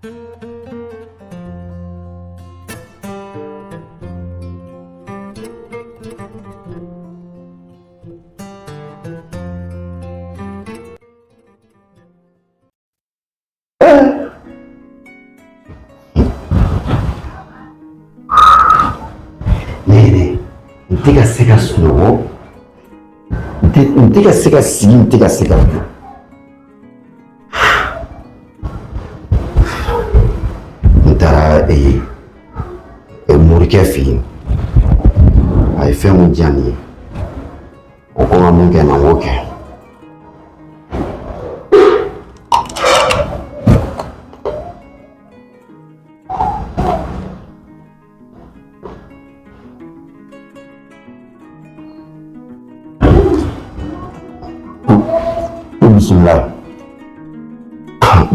Ne yɛrɛ n tɛ ka se ka sunɔgɔ, n tɛ ka se ka sigi, n tɛ ka se ka jɔ. N taara morikɛ fɛ yen, a ye fɛn mun di yan nin ye, o ko n ka mun kɛ na, n k'o kɛ. Ko bisimila,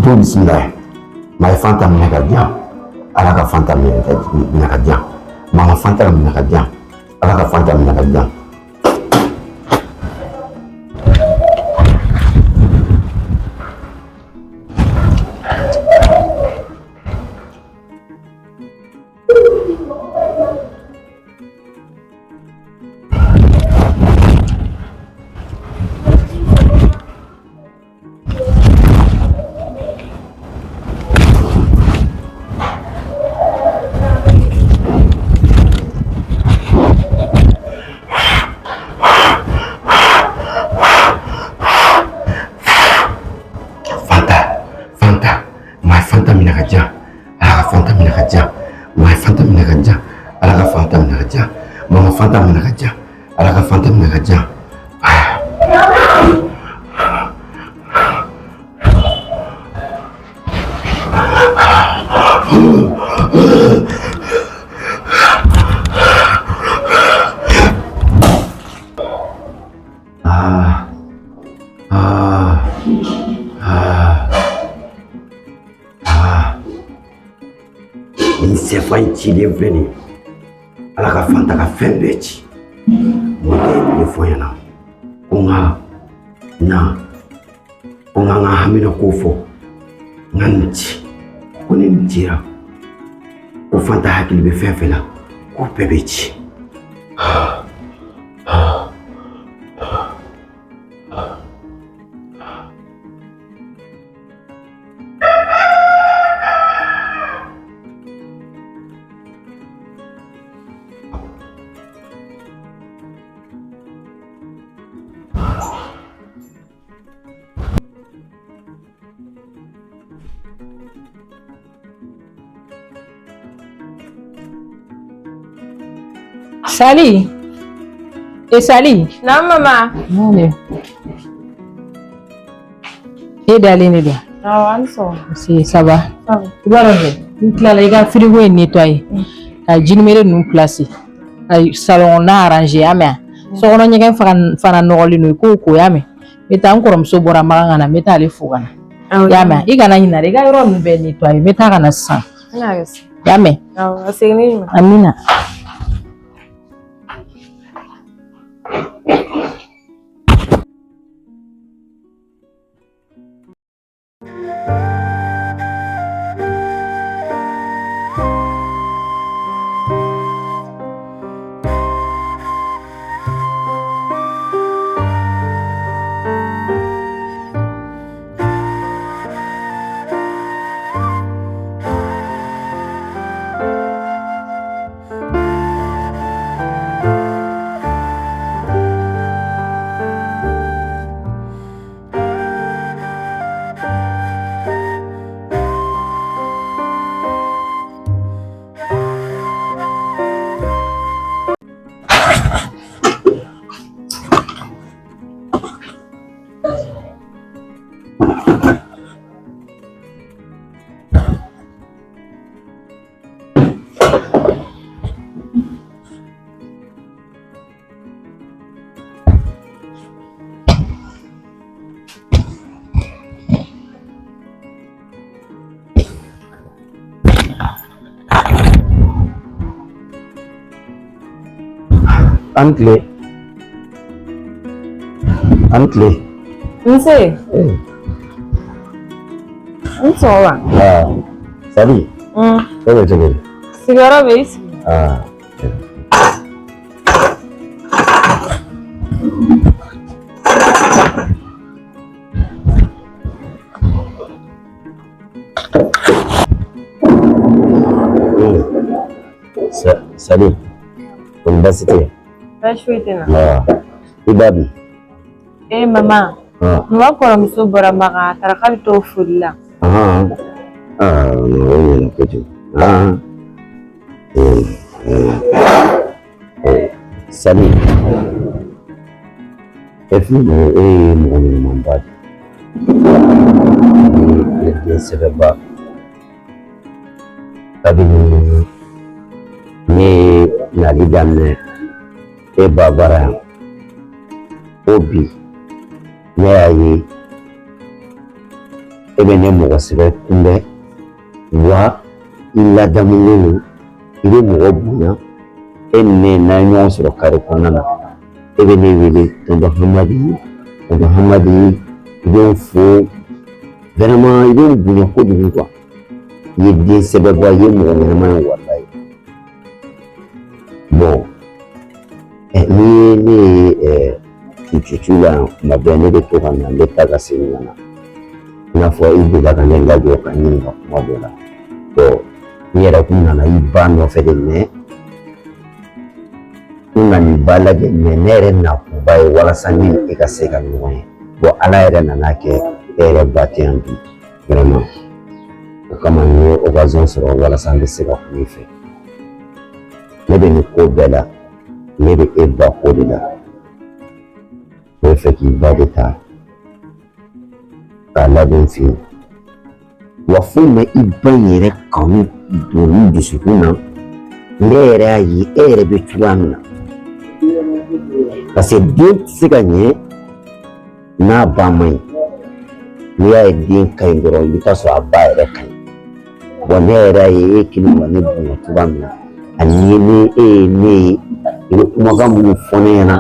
ko bisimila. Maa ye fanta minɛ ka di yan, Ala ka fanta minɛ ka di yan. Maa ma fanta minɛ ka di yan, Ala ka fanta minɛ ka di yan. Fanta, fanta, maa ye fanta minɛ ka di yan, Ala ka fanta minɛ ka di yan. Maa ye fanta minɛ ka di yan, Ala ka fanta minɛ ka di yan. Maa ma fanta minɛ ka di yan, Ala ka fanta minɛ ka di yan. Ah, ah, ah, ah. Nin sɛfan in cilen filɛ nin ye, Ala ka fanta ka fɛn bɛɛ ci. Morikɛ ye nin de fɔ n ɲɛna, ko n ka na, ko n ka n ka haminako fɔ, n ka nin ci, ko ni nin cira, ko fanta hakili bɛ fɛn fɛn la, k'o bɛɛ bɛ ci. Sali. E Sali. Naamu mama. Mun E dalen de don. Awɔ, a ni sɔgɔma. Si, ça va. Ça va. I b'a dɔn kɛ, n tilala i ka frigo in nettoyer, ka jinimere ninnu placer, ka salon kɔnɔna arranger, y'a mɛn wa? Sokɔnɔ ɲɛgɛn fana nɔgɔlen don, i k'o ko, y'a mɛn? N bɛ taa, n kɔrɔmuso bɔra Makan ka na, n bɛ taa ale fo ka na. Awɔ. I y'a mɛn? I kana ɲinɛ dɛ, i ka yɔrɔ ninnu bɛɛ nettoyer, n bɛ taa ka na sisan. N bɛna kɛ sisan. I y'a mɛn? Awɔ, a seginni ɲuman. Amina. A ni tile. A ni tile. Nse. N sɔgɔma. Ah. Sali. E bɛ cogo di? Sigiyɔrɔ bɛ i sigi. Aa. Sali, kɔni baasi tɛ yen? Baasi foyi tɛ n na. I ba dun? Ee mama, mama kɔrɔmuso bɔra Maka, a taara k'a bɛ t'o foli la. Aa, o ɲɛna kojugu. Sali, e ye mɔgɔ ɲumanba de ye. E den sɛbɛba. Kabini ne ye nali daminɛ e ba bara yan, ko bi ne y'a ye e bɛ ne mɔgɔ sɛbɛ kunbɛn, wa i ladamulen don, i bɛ mɔgɔ bonya. E ni ne n'an ye ɲɔgɔn sɔrɔ kare kɔnɔna na, e bɛ ne wele tonton Hamadi, tonton Hamadi, i bɛ n fo vraiment, i bɛ n bonya kojugu quoi. I ye den sɛbɛba, i ye mɔgɔ ɲɛnama ye walayi. Bon, n'i ye ne ye cucu la yan kuma bɛɛ, ne bɛ to ka na, n bɛ taa ka segin ka na. I n'a fɔ i delila ka ne lajɔ ka n ɲininka kuma dɔ la. Bon, n yɛrɛ kun nana i ba nɔfɛ de, mais n nana i ba lajɛ, mais ne yɛrɛ nakunba ye walasa ne ni e ka se ka ɲɔgɔn ye. Bon, Ala yɛrɛ nana kɛ e yɛrɛ ba tɛ yan bi vraiment. O kama n ye occasion sɔrɔ walasa n bɛ se ka kuma i fɛ. Ne bɛ nin ko bɛɛ la, ne bɛ e ba ko de la. Ne bɛ fɛ k'i ba de ta k'a ladon fɛ yen. Wa foyi ma i ba in yɛrɛ kanu don n dusukun na, ne yɛrɛ y'a ye e yɛrɛ bɛ cogoya min na. Parce que den tɛ se ka ɲɛ n'a ba man ɲi. N'i y'a ye den ka ɲi dɔrɔn, i bɛ taa sɔrɔ a ba yɛrɛ ka ɲi. Bon, ne yɛrɛ y'a ye e kelen ka ne bonya cogoya min na, ani ni e ye ne ye, i bɛ kumakan minnu fɔ ne ɲɛna.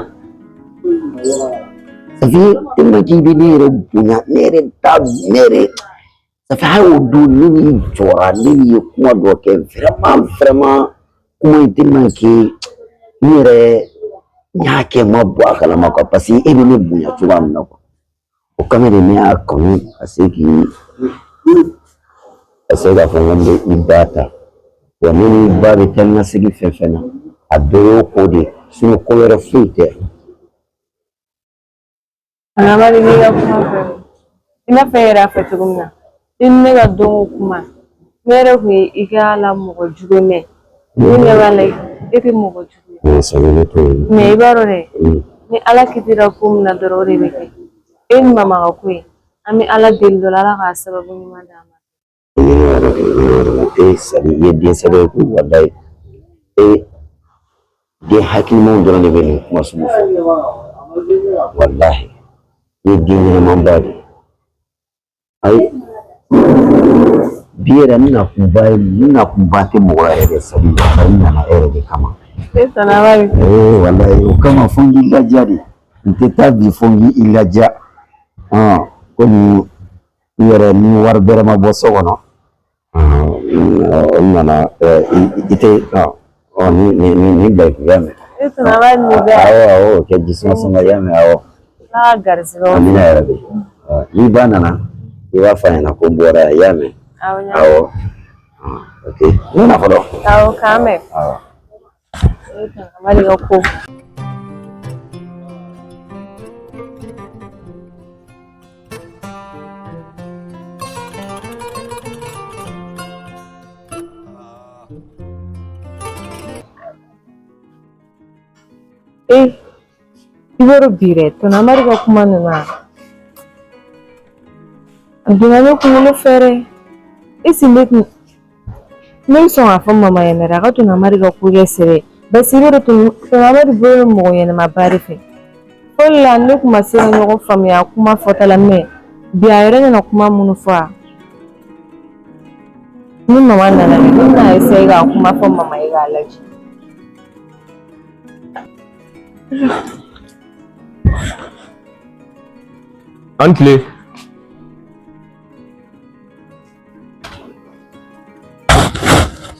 Ça fait tellement k'i bɛ ne yɛrɛ bonya, ne yɛrɛ t'a, ne yɛrɛ, ça fait hali o don ne ni jɔra, ne ni ye kuma dɔ kɛ vraiment vraiment, kuma in tellement que n yɛrɛ n y'a kɛ n ma bɔ a kalama quoi, parce que e bɛ ne bonya cogoya min na quoi. O kama de ne y'a kanu ka se k'i ka se k'a fɔ n ko n bɛ i ba ta. Wa ne ni ba bɛ taa ni ka segin fɛn fɛn na, a bɛɛ y'o ko de ye, sinon ko wɛrɛ foyi tɛ. Amadu, n'i ka kuma fɛ, i n'a fɔ e yɛrɛ y'a fɔ cogo min na, i ni ne ka don o kuma, ne yɛrɛ kun ye i k'a la mɔgɔ jugu ye, mais ne ɲɛ b'a la e tɛ mɔgɔ jugu ye. Mais i b'a dɔn dɛ, ni Ala kitira ko min na dɔrɔn, o de bɛ kɛ. E ni mama ka ko ye, an bɛ Ala deli dɔrɔn, Ala k'a sababu ɲuman d'an ma. E Sali, i ye den sɛbɛ ye koyi walayi. E den hakilimanw dɔrɔn de bɛ nin kuma sugu fɔ. Walahi, i ye den ɲɛnamaba de ye. Ayi, bi yɛrɛ n nakunba ye, n nakunba tɛ mɔgɔ yɛrɛ de Sali, walayi n nana e yɛrɛ de kama. E Amadu. Ee walayi, o kama fo n k'i ladiya de. N tɛ taa bi fo n k'i ladiya. Komi n yɛrɛ ni wari bɛrɛ ma bɔ so kɔnɔ, n nana i tɛ ni bila i kun, y'a mɛn? E Amadu nin bɛɛ. Awɔ awɔ, kɛ ji suma suma, y'a mɛn? Awɔ. Ala ka garisɛgɛw. Amina yɛrɛ de. N'i ba nana, i b'a fɔ a ɲɛna ko n bɔra yan, i y'a mɛn? Awɔ. Awɔ. Ok, n bɛna fɔlɔ. Awɔ, k'an bɛn. Awɔ. E Amadu ka ko. Ee, i b'a dɔn bi dɛ, tonton Amadu ka kuma ninnu a donna ne kunkolo fɛ dɛ. Esi ne kun ne bɛ sɔn k'a fɔ mama ɲɛna dɛ, a ka tonton Amadu ka ko kɛ sɛbɛ, parce que i b'a dɔn tonton Amadu bolo bɛ mɔgɔ ɲɛnamaba de fɛ. Fɔlɔ la ne kun ma se ka ɲɔgɔn faamuya kuma fɔta la, mais bi a yɛrɛ nana kuma minnu fɔ, a ni mama nana dɛ, ne bɛna essayer k'a kuma fɔ mama ye k'a lajɛ. An tile.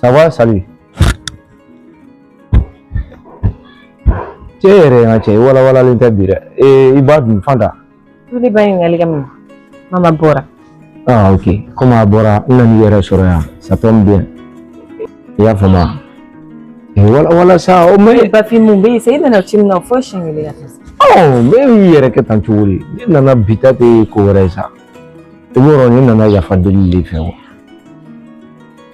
Ça va, salut. Cɛ yɛrɛ n ka cɛ i walawalalen tɛ bi dɛ. Ee i ba dun Fanta. Ne ba ɲininkali kɛ mun mama bɔra. Ah ok, komi a bɔra n nan'i yɛrɛ sɔrɔ yan, ça tombe bien. I y'a faamu wa? Wala walasa o mais. Bafin mun bɛ yen sa i nana ci min na fo siɲɛ kelen ka taa sa. Ɔ ne y'i yɛrɛ kɛ tan cogo di? Ne nana bi ta tɛ ko wɛrɛ ye sa. I b'o dɔn ne nana yafa deli de fɛ wa.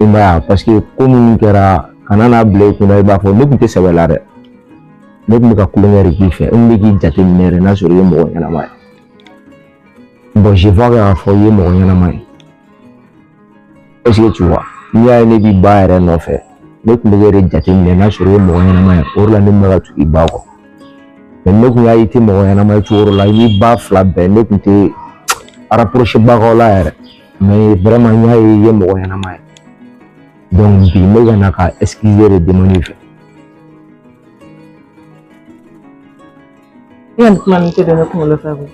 I m'a ye wa parce que ko minnu kɛra kana n'a bila i kunna i b'a fɔ ne tun tɛ sɛbɛ la dɛ. Ne tun bɛ ka kulonkɛ de k'i fɛ, n tun bɛ k'i jateminɛ yɛrɛ n'a sɔrɔ i ye mɔgɔ ɲɛnama ye. Bon, je vois k'a fɔ i ye mɔgɔ ɲɛnama ye. Est-ce que tu vois? N'i y'a ye ne b'i ba yɛrɛ nɔfɛ, ne tun bɛ k'e de jateminɛ n'a sɔrɔ i ye mɔgɔ ɲɛnama ye, o de la ne tun bɛ ka tugu i ba kɔ. Mais ne tun y'a ye i tɛ mɔgɔ ɲɛnama ye cogo dɔ la, i n'i ba fila bɛɛ, ne tun tɛ rapprocher bagaw la yɛrɛ. Mais vraiment n y'a ye i ye mɔgɔ ɲɛnama ye. Donc bi ne ka na ka excuse de demander i fɛ. I ka nin kuma ninnu tɛ don ne kunkolo fɛ koyi.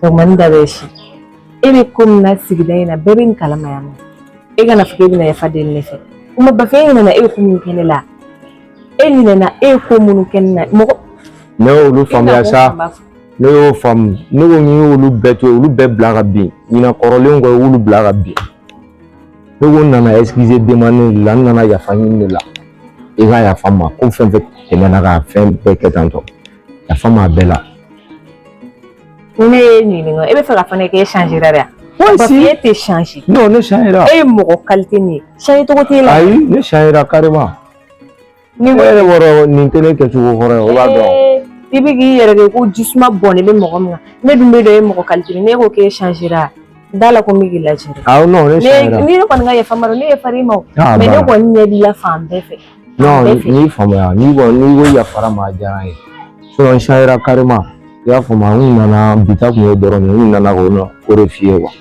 Jakumani da bɛ si. E bɛ ko min na sigida in na bɛɛ bɛ nin kalama yan nɔ. E kana fɔ k'e bɛna yafa deli ne fɛ. Kuma Bafin e ɲinɛna e ye ko min kɛ ne la. E ɲinɛna e ye ko minnu kɛ ne na mɔgɔ. Ne y'olu faamuya sa. Ne y'o faamu. Ne ko n y'olu bɛɛ to yen, olu bɛɛ bila ka bin. Ɲinɛ kɔrɔlenw kɔ i y'olu bila ka bin. Ne ko n nana excuse demander de la, n nana yafa ɲini de la. I ka yafa n ma ko fɛn fɛn tɛmɛna ka fɛn bɛɛ kɛ tan tɔ. Yafa n ma a bɛɛ la. Ni ne ye ɲininka e bɛ fɛ k'a fɔ ne k'e changera de wa? Parce que e tɛ changer. Non, ne changera. E ye mɔgɔ qualité min ye changer cogo t'e la. Ayi, ne changera carrément. Ni ne yɛrɛ bɔra nin tɛ ne kɛcogo kɔrɔ ye, o b'a dɔn. I bɛ k'i yɛrɛ kɛ ko jisuma bɔnnen bɛ mɔgɔ min kan. Ne dun bɛ dɔn e ye mɔgɔ qualité min ye, ne ko k'e changera. Da la ko n bɛ k'i lajɛ dɛ. Awɔ, non, ne changera. Ni ne kɔni ka yafa ma ne yafar'i ma o. Mais ne kɔni ɲɛ b'i la fan bɛɛ fɛ. Non, n'i faamuya, n'i kɔni n'i ko yafara ma a diyara n ye. Sinon n changera carrément. I y'a faamu n nana bi ta kun ye dɔrɔn de n nana k'o o de f'i ye quoi.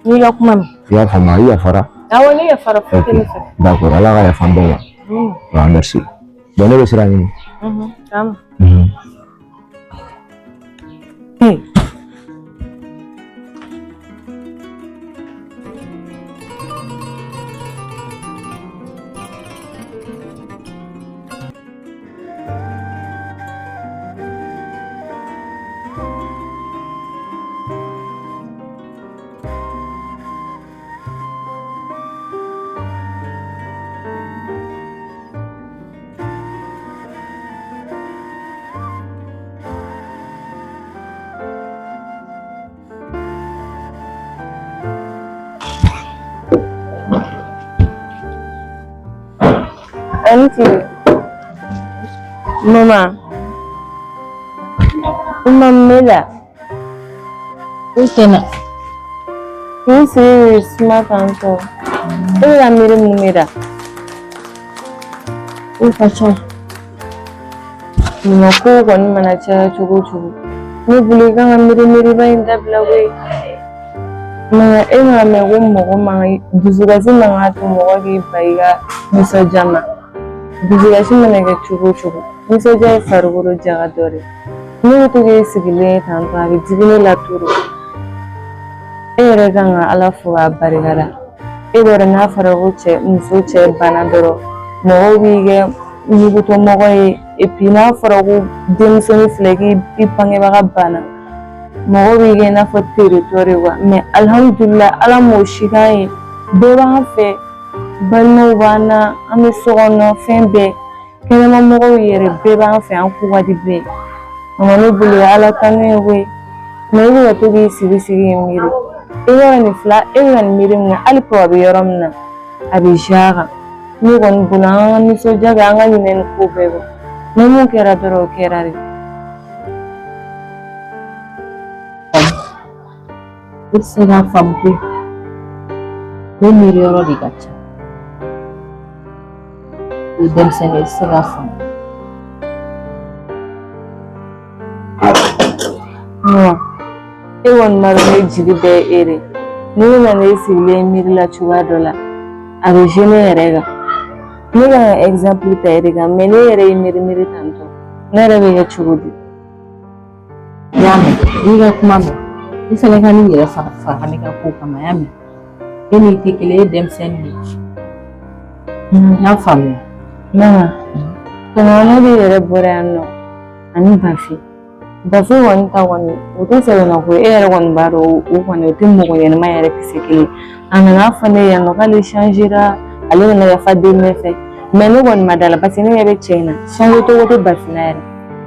N'i ka kuma mɛn. I y'a faamu i yafara. Awɔ ne yafara foyi tɛ ne fɛ. D'accord, Ala ka yafa an bɛɛ ma. Ah, merci. Bon, ne bɛ sira ɲini. Kama. Auntie, mama, mama la. O tɛna. Ni sigi suma tantɔ. E bɛ ka miiri mun de la? O ka ca. Mama kow kɔni mana caya cogo o cogo. Ne bolo i kan ka miiri miiriba in dabila koyi. Mama e m'a mɛn ko mɔgɔ man dusukasi man kan to mɔgɔ k'i ban i ka nisɔndiya ma. Dusukasi mana kɛ cogo o cogo, nisɔndiya ye farikolo jaga dɔ de ye. Ne bɛ to k'e sigilen ye tantɔ a bɛ digi ne la toro. E yɛrɛ kan ka Ala fo k'a barikada. E b'a dɔn n'a fɔra ko cɛ muso cɛ banna dɔrɔn mɔgɔw b'i kɛ ɲugutɔmɔgɔ ye et puis n'a fɔra ko denmisɛnnin filɛ k'i bangebaga banna mɔgɔw b'i kɛ i n'a fɔ teretɔ de quoi mais alihamudulila Ala m'o si k'an ye bɛɛ b'an fɛ balimaw b'an na an bɛ so kɔnɔ fɛn bɛɛ kɛnɛma mɔgɔw yɛrɛ bɛɛ b'an fɛ an ko ka di bɛɛ ye mama ne bolo ye Ala tanu ye koyi mais e bɛ ka to k'i sigi sigi k'i miiri e bɛ ka nin fila e bɛ ka nin miiri min na hali papa bɛ yɔrɔ min na a bɛ zi a kan ne kɔni bolo an ka nisɔndiya kɛ an ka ɲinɛ nin ko bɛɛ kɔ ni mun kɛra dɔrɔn o kɛra de. E tɛ se k'a faamu koyi. Ne miiri yɔrɔ de ka ca. O ye denmisɛnnin ye, i tɛ se k'a faamu. E kɔni b'a dɔn ne jigi bɛɛ ye e de ye. Ni ne nana e sigilen miiri la cogoya dɔ la a bɛ ne yɛrɛ kan. Ne kan ka exemple ta e de kan mais ne yɛrɛ ye miiri miiri tantɔ ne yɛrɛ bɛ kɛ cogo di? I y'a mɛn, n'i ka kuma mɛn, i fɛnɛ ka n'i yɛrɛ faga ne ka ko kama, i y'a mɛn. E n'i tɛ kelen ye, e denmisɛnnin de ye. N y'a faamuya. Mama, tɔnɔ de yɛrɛ bɔra yan nɔ ani Bafin. Bafin kɔni ta kɔni o tɛ sɛbɛnna ko ye, e yɛrɛ kɔni b'a dɔn o kɔni o tɛ mɔgɔ ɲɛnama yɛrɛ kisɛ kelen. A nana fɔ ne yan nɔ k'ale changera, ale nana yafa deli ne fɛ. Mais ne kɔni ma da la parce que ne ɲɛ bɛ cɛ in na, changer cogo tɛ Bafin na yɛrɛ.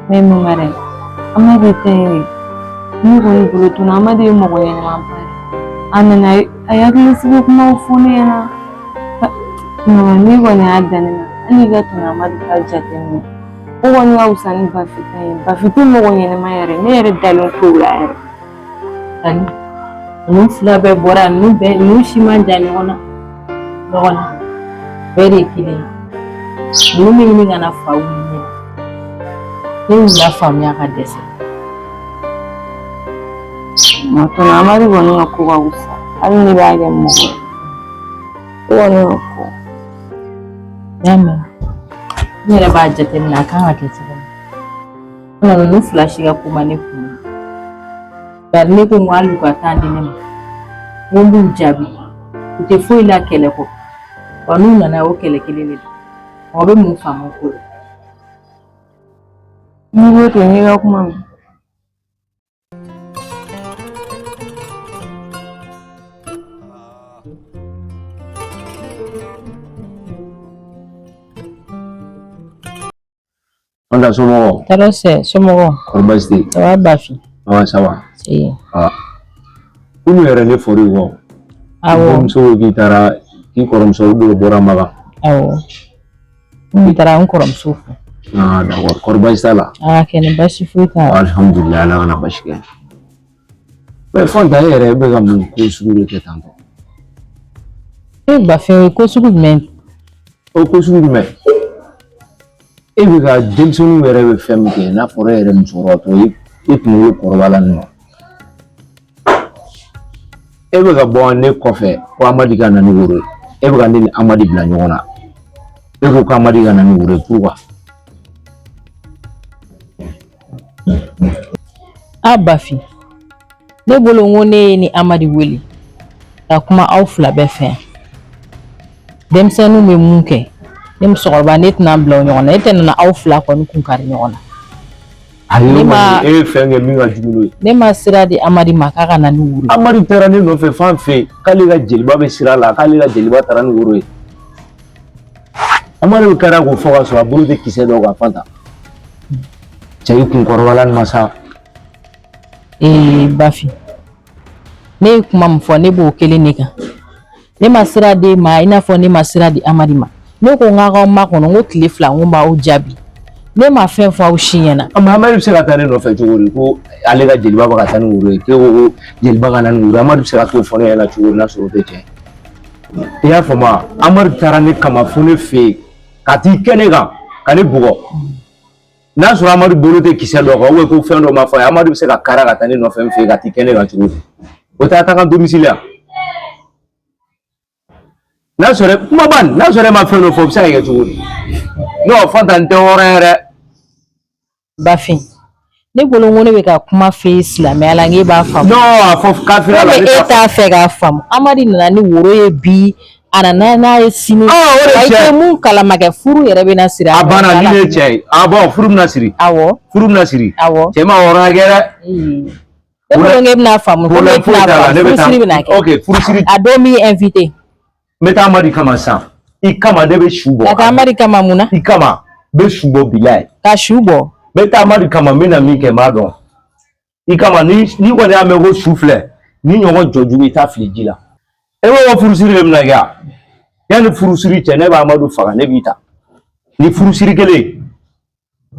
Mais mama dɛ, Amadi ta in de, ne kɔni bolo tun Amadi ye mɔgɔ ɲɛnamaba de. A nana a ye hakilisigi kumaw fɔ ne ɲɛna. Mama n'i kɔni y'a dan ne ma, hali i ka tɔnɔ Amadi ta jateminɛ. O kɔni ka fisa ni Bafin ta ye. Bafin tɛ mɔgɔ ɲɛnama yɛrɛ, ne yɛrɛ dalen t'o la yɛrɛ. Ani ninnu fila bɛɛ bɔra yan, ninnu bɛɛ ninnu si man jan ɲɔgɔn na ɲɔgɔn na bɛɛ de ye kelen ye. Ninnu bɛ ɲini ka na fa wuli ne la. Ne y'u lafaamuya ka dɛsɛ. Tɔnɔ Amadi kɔni ka ko ka fisa hali ne b'a kɛ mɔgɔ ye. O kɔni ka ko. N y'a mɛn. N yɛrɛ b'a jateminɛ a kan ka kɛ cogo min. Nka ninnu fila si ka ko ma ne kun. Bari ne ko n ko hali u ka taa di ne ma. N ko n b'u jaabi. U tɛ foyi la kɛlɛ kɔ. Wa n'u nana o kɛlɛ kelen de don. Mɔgɔ bɛ mun faamu o ko la? N'i ko ten n y'i ka kuma mɛn. Fanta somɔgɔw? Tɔɔrɔ sɛ, somɔgɔw? Kɔri baasi tɛ yen? Ça va Bafi? Ah, ça va. Si. Ah. Kunu yɛrɛ ne fɔr'i kɔ. Awɔ. Denmuso ko k'i taara k'i kɔrɔmuso de bɔra Makan. Awɔ. N taara n kɔrɔmuso fo. Ah, d'accord. Kɔri baasi t'a la? Aa kɛnɛ baasi foyi t'a la. Alhamdulilayi, Ala kana baasi kɛ. Mais Fanta, e yɛrɛ bɛ ka mun ko sugu de kɛ tan tɔ? E Bafin, o ye ko sugu jumɛn? O ko sugu jumɛn? E bɛ ka denmisɛnninw yɛrɛ bɛ fɛn min kɛ, n'a fɔra e yɛrɛ musokɔrɔbatɔ ye, e kunkolo kɔrɔbala nin ma. E bɛ ka bɔ ne kɔfɛ ko Amadi ka na ni woro ye. E bɛ ka ne ni Amadi bila ɲɔgɔn na. E ko ko Amadi ka na ni woro ye, pourquoi? A Bafin, ne bolo n ko ne ye ni Amadi wele ka kuma aw fila bɛɛ fɛ yan. Denmisɛnninw bɛ mun kɛ, ne musokɔrɔba ne tɛna bila o ɲɔgɔn na, ne tɛ nana aw fila kɔni kun kari ɲɔgɔn na. Ayi, Ne ma- e ye fɛn kɛ min ka jugu n'o ye. Ne ma sira di Amadi ma k'a ka na ni woro ye. Amadi taara ne nɔfɛ fan fɛ k'ale ka jeliba bɛ sira la, k'ale ka jeliba taara ni woro ye. Amadi bɛ kɛra k'o fɔ ka sɔrɔ a bolo tɛ kisɛ dɔ kan Fanta. Cɛ i kun kɔrɔbala nin ma sa. Ee Bafin, ne ye kuma min fɔ ne b'o kelen de kan. Ne ma sira d'e ma i n'a fɔ ne ma sira di Amadi ma. Ne ko n k'a k'aw makɔnɔ, n ko tile 2 n ko n b'aw jaabi. Ne ma fɛn fɔ aw si ɲɛna. Amadi bɛ se ka taa ne nɔfɛ cogo di ko ale ka jeliba bɛ ka taa ni woro ye, k'e ko ko jeliba ka na ni woro ye? Amadi bɛ se ka t'o fɔ ne ɲɛna cogo di n'a sɔrɔ o tɛ tiɲɛ ye? I y'a faamu wa? Amadi taara ne kama fo ne fɛ yen ka t'i kɛ ne kan ka ne bugɔ. N'a sɔrɔ Amadu bolo tɛ kisɛ dɔ kan ou ko fɛn dɔ ma fɔ a ye, Amadu bɛ se ka kara ka taa ne nɔfɛ n fɛ yen ka t'i kɛ ne kan cogo di? O t'a ta ka domicile yan. N'a sɔrɔ kuma ban, n'a sɔrɔ e ma fɛn dɔ fɔ, o bɛ se ka kɛ cogo di? Non, Fanta, n tɛ hɔrɔn ye dɛ. Bafin, ne bolo n ko ne bɛ ka kuma f'e ye silamɛya la, n k'e b'a faamu. Non, a fɔ kafiriya la. Komi e t'a fɛ k'a faamu. Amadi nana ni woro ye bi, a nana n'a ye sini. Ah, o de Wa i cɛ. tɛ mun kalama kɛ, furu yɛrɛ bɛna siri. A banna, ni ne ye cɛ ye. Ah bon, furu bɛna siri. Awɔ. Furu bɛna siri. Awɔ. Cɛ ma hɔrɔnya kɛ dɛ. Ne bolo n k'e bɛna faamu. Komi e Problème foyi tɛna t'a la, ne faamu, bɛ taa. furusiri bɛna kɛ. Ok, furusiri. A dɔw b'i invité. N bɛ taa Amadi kama sisan. I kama ne bɛ su bɔ. Ka taa Amadi kama mun na? I kama n bɛ su bɔ bilayi. Ka su bɔ. N bɛ taa Amadi kama, n bɛna min kɛ n b'a dɔn. I kama ni n'i kɔni y'a mɛn ko su filɛ, ni ɲɔgɔn jɔ jugu i t'a fili ji la. E b'a fɔ furusiri de bɛna kɛ yan. Yanni furusiri cɛ, ne bɛ Amadu faga, ne b'i ta. Ni furusiri kelen,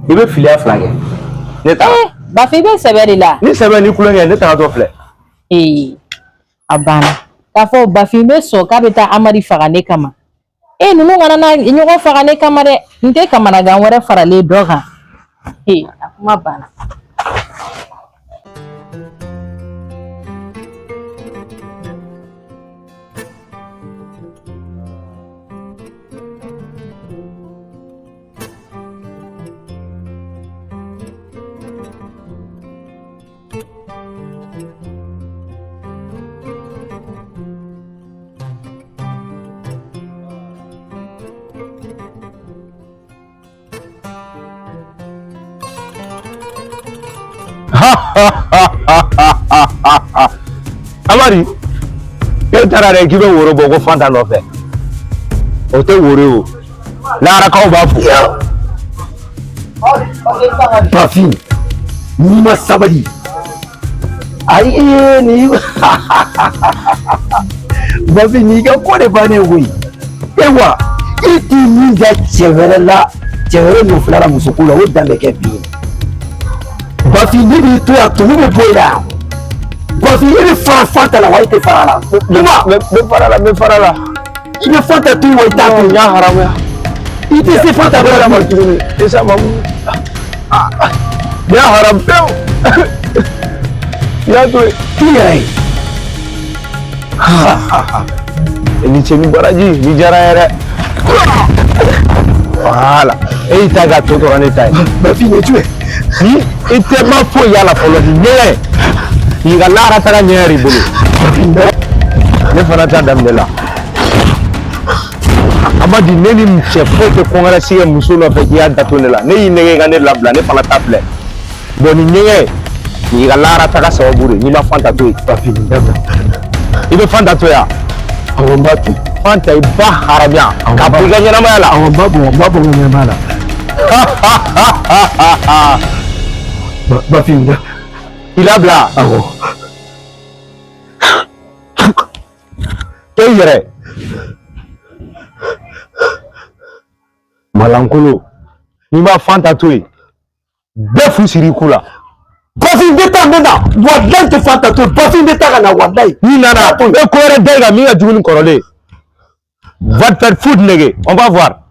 i bɛ filiya fila kɛ. Ne ta. Bafin, i bɛ sɛbɛ de la. Ni sɛbɛ ni kulonkɛ, ne tagatɔ filɛ. Ee, a banna. K'a fɔ Bafin bɛ sɔn k'a bɛ taa Amadi faga ne kama. E ninnu kana na ɲɔgɔn faga ne kama dɛ. N tɛ kamanagan wɛrɛ faralen dɔ kan. Ee, a kuma banna. Amadi, e taara dɛ k'i bɛ woro bɔ ko Fanta nɔfɛ. O tɛ woro ye o. Laharakaw b'a fo. Bafin, n'i ma sabali, ayi ni Bafin n'i ka ko de bannen koyi. E wa i t'i min da cɛ wɛrɛ la, cɛ wɛrɛ nɔfɛla la musoko la, o dan bɛ kɛ bi ye. Bafin, ne b'i to yan, tumu bɛ bɔ i la yan. Bafin, e bɛ fara Fanta la wa e tɛ fara a la? Kuma. N bɛ fara la, n bɛ fara la. I bɛ Fanta to yen wa i t'a to N yen? y'a haramuya. I tɛ se Fanta bɛɛ la ma tuguni. Isa ma n y'a haramu pewu. N y'a to yen. I yɛrɛ ye. I ni ce ni baraji, ni diyara n ye dɛ. Voilà. E y'i ta k'a tɔ tora ne ta ye. Bafin, nin ye jumɛn? Ni i tɛ ma foyi y'a la fɔlɔ, nin ɲɛgɛn k'i ka lahara taga ɲɛ yɛrɛ i bolo. Ne fana ta daminɛ la. Amadi, ne ni cɛ foyi tɛ kɔnkɛrɛsi kɛ muso nɔfɛ k'i y'a dato ne la. Ne y'i nɛgɛ i ka ne labila, ne fana ta filɛ. Bon, nin ɲɛgɛn nin y'i ka lahara taga sababu de ye n'i ma Fanta to yen. Bafin, nin dabila. I bɛ Fanta to yan. Awɔ, n b'a to yen. Fanta, i ba haramuya k'a bɔ i ka ɲɛnamaya la. Awɔ, n b'a bɔ, n b'a bɔ n ka ɲɛnamaya la. Bafin, da. I labila. Awɔ. To i yɛrɛ. Malankolo, n'i ma Fanta to yen, bɛɛ fu siri i ku la. Bafin, n bɛ taa, n bɛ na. Walayi, n tɛ Fanta to yen. Bafin, n bɛ taa ka na, walayi. N'i nana, e ko wɛrɛ da i kan min ka jugu ni kɔrɔlen ye. Va te faire foutre, nege. On va voir.